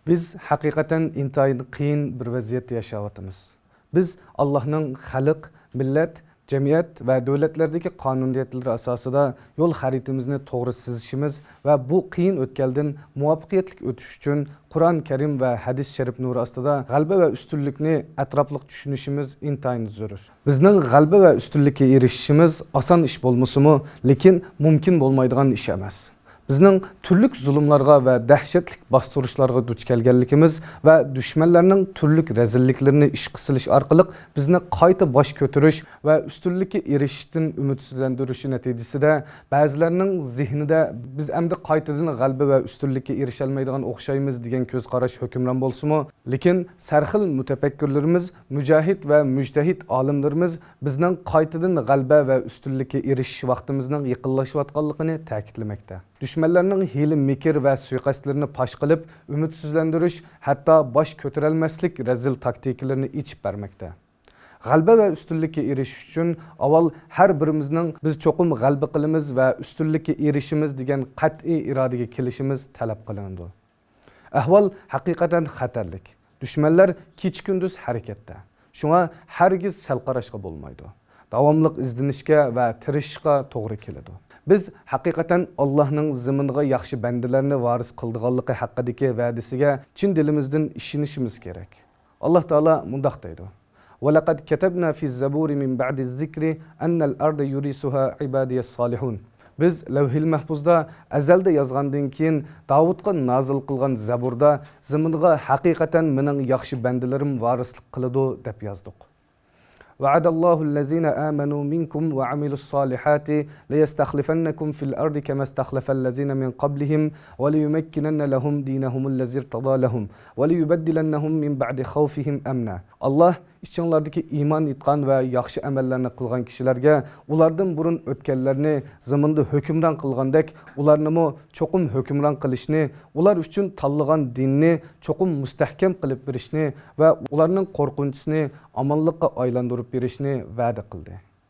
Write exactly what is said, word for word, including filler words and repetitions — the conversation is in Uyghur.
بىز ھەقىقەتەن ئىنتايىن قىيىن بىر ۋەزىيەتتە ياشاۋاتىمىز. بىز ئاللاھنىڭ خەلق، مىللەت، جەمئىيەت ۋە دۆلەتلەردىكى قانۇنىيەتلىرى ئاساسىدا يول خەرىتىمىزنى توغرا سىزىشىمىز ۋە بۇ قىيىن ئۆتكەلدىن مۇۋەپپەقىيەتلىك ئۆتۈش ئۈچۈن قۇرئان كەرىم ۋە ھەدىس شەرىپ نۇرى ئاستىدا غەلىبە ۋە ئۈستۈنلۈكنى ئەتراپلىق چۈشىنىشىمىز ئىنتايىن زۆرۈر. بىزنىڭ غەلىبە ۋە ئۈستۈنلۈككە ئېرىشىشىمىز ئاسان ئىش بولمىسىمۇ، لېكىن مۇمكىن بولمايدىغان ئىش ئەمەس. بىزنىڭ تۈرلۈك زۇلۇملارغا ۋە دەھشەتلىك باستۇرۇشلارغا دۇچ كەلگەنلىكىمىز ۋە دۈشمەنلەرنىڭ تۈرلۈك رەزىللىكلىرىنى ئىشقا سېلىش ئارقىلىق بىزنى قايتا باش كۆتۈرۈش ۋە ئۈستۈنلۈككە ئېرىشىشتىن ئۈمىدسىزلەندۈرۈشى نەتىجىسىدە، بەزىلەرنىڭ زېھنىدە بىز ئەمدى قايتىدىن غەلىبە ۋە ئۈستۈنلۈككە ئېرىشەلمەيدىغان ئوخشايمىز دېگەن كۆز قاراش ھۆكۈمران بولسىمۇ، لېكىن سەرخىل مۇتەپەككۇرلىرىمىز، مۇجاھىد ۋە مۇجتەھىد ئالىملىرىمىز بىزنىڭ قايتىدىن غەلىبە ۋە ئۈستۈنلۈككە ئېرىشىش ۋاقتىمىزنىڭ يېقىنلىشىۋاتقانلىقىنى تەكىتلىمەكتە. دۈشمەنلەرنىڭ ھىيلە-مىكىر ۋە سۇيىقەستلىرىنى پاش قىلىپ، ئۈمىدسىزلەندۈرۈش، ھەتتا باش كۆتۈرەلمەسلىك رەزىل تاكتىكىلىرىنى ئېچىپ بەرمەكتە. غەلىبە ۋە ئۈستۈنلۈككە ئېرىشىش ئۈچۈن ئاۋۋال ھەر بىرىمىزنىڭ بىز چوقۇم غەلىبە قىلىمىز ۋە ئۈستۈنلۈككە ئېرىشىمىز دېگەن قەتئىي ئىرادىگە كېلىشىمىز تەلەپ قىلىنىدۇ. ئەھۋال ھەقىقەتەن خەتەرلىك. دۈشمەنلەر كېچە-كۈندۈز ھەرىكەتتە. شۇڭا ھەرگىز سەل قاراشقا بولمايدۇ. داۋاملىق ئىزدىنىشكە ۋە تىرىشىشقا توغرا كېلىدۇ. بىز ھەقىقەتەن ئاللاھنىڭ زېمىنغا ياخشى بەندىلەرنى ۋارىس قىلىدىغانلىقى ھەققىدىكى ۋەدىسىگە چىن دىلىمىزدىن ئىشىنىشىمىز كېرەك. ئاللاھ تائالا مۇنداق دەيدۇ: «ولقد كتبنا في الزبور من بعد الذكر أن الأرض يرثها عبادي الصالحون». بىز لەۋھىل مەھپۇزدا ئەزەلدە يازغاندىن كېيىن داۋۇتقا نازىل قىلغان زەبۇردا زېمىنغا ھەقىقەتەن مېنىڭ ياخشى بەندىلىرىم ۋارىسلىق قىلىدۇ دەپ يازدۇق. وعد الله الذين آمنوا منكم وعملوا الصالحات ليستخلفنكم في الأرض كما استخلف الذين من قبلهم وليمكنن لهم دينهم الذي ارتضى لهم وليبدلنهم من بعد خوفهم أمنا. ئاللاھ ئىچىڭلاردىكى ئىمان ئېيتقان ۋە ياخشى ئەمەللەرنى قىلغان كىشىلەرگە ئۇلاردىن بۇرۇن ئۆتكەنلەرنى زېمىندا ھۆكۈمران قىلغاندەك، ئۇلارنىمۇ چوقۇم ھۆكۈمران قىلىشنى، ئۇلار ئۈچۈن تاللىغان دىننى چوقۇم مۇستەھكەم قىلىپ بېرىشنى ۋە ئۇلارنىڭ قورقۇنچىسىنى ئامانلىققا ئايلاندۇرۇپ بېرىشنى ۋەدە قىلدى.